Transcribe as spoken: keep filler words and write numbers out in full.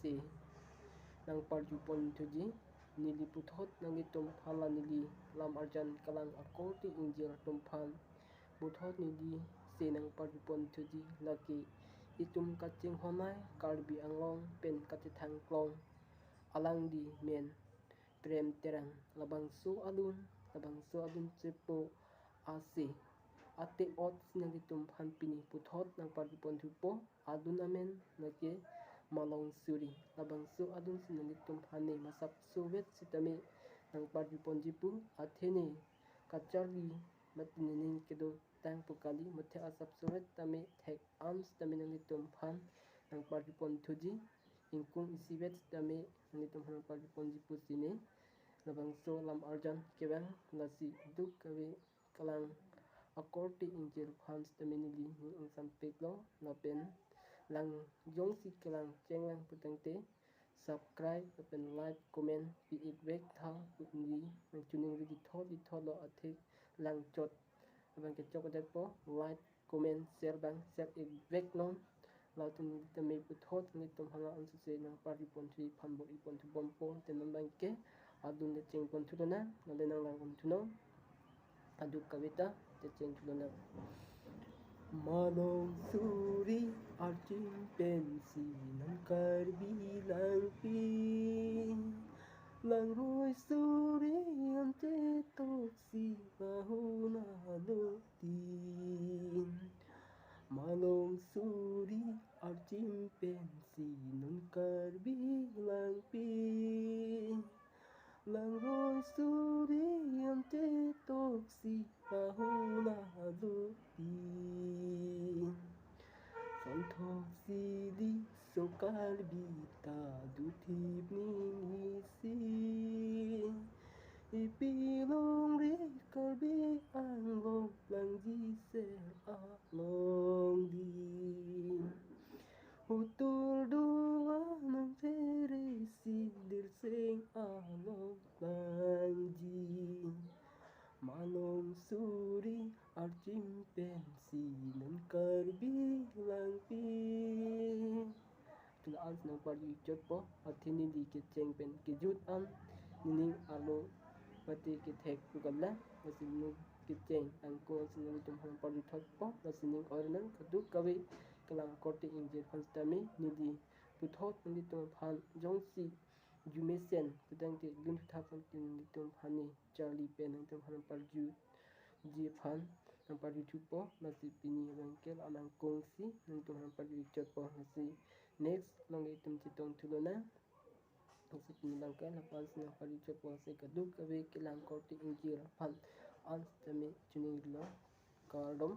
si nangparjupon thuji. Neli puthot nanglitum aphan la neli lam arjan kelang akorte ingjir atum aphan puthot neli si nangparjupon thuji, lake itum kachinghon ai Karbi Anglong pen kachethang klong alangli men Prem Terang, labangso alun, labangso alun chepo asi ate-ot si nanglitum aphan pini puthot nangparjupon thupo. Alun amen lake Malong Suri, labangso alun si nanglitum aphan ne masapso vet sitame nangparjuponji pu, athe ne kacharli mate nening kedotang pu kali, mate asapso vet tame thek-an sitame nanglitum aphan nangparjupon thuji. Ingkung isi vet sitame nanglitum aphan nangparjuponji pu si ne labangso lam arjan kevang, lasi duk kave kelang akorte ingjir aphan sitame neli ning ingsampiklo. Lapen lang jongsi kelang chenglang putangte subscribe lapen like comment pi-ik vek tha, neli nangchiningriji thot ithotlo, athe lang chot abang kechok detpo. Like, comment, share abang share-ik vek non. Latum tame puthot nanglitum aphan la ansose nangparjupon thuji aphan bor-ipon thubompo. Te non abangke alun le chengpon thulonang, non le nanglangpon thunon. Kaduk kaveta te cheng thulonang. Malong Suri archim pensi non Karbi Langpi, langroi suri ante toksi ahun alotin. Malong Suri archim pensi non Karbi Langpi, langroi suri ante toksi ahun alotin. Son thok sili so Karbi ta duthip ning isi, ipilongri Karbi Anglong langji ser along di. Hutur dua nang tere si dirseng along langji. Malong Suri archim pensi non Karbi Langpi. Tula an si nangparju chotpo, athe neli kecheng pen kejut an nening arlo mate kethek pu kali, lasi neli kecheng angko an si nanglitum aphan parju thotpo, lasi ning oirnang. Kaduk kave kelang akorte ingjir aphan sitame neli puthot nanglitum aphan jongsi arjumesen putangte lun thap pon nanglitum aphan ne charli pen nanglitum aphan parjuji aphan nangparju thupo. Lasi pini abangke la nangkong si nanglitum aphan parju chotpo. Lasi next along itum chetong thulonang. Lasi pini abangke la-an si nangparju chotpo. Lasi kaduk kave kelang akorte ingjir aphan an sitame chiningrilo, kardom.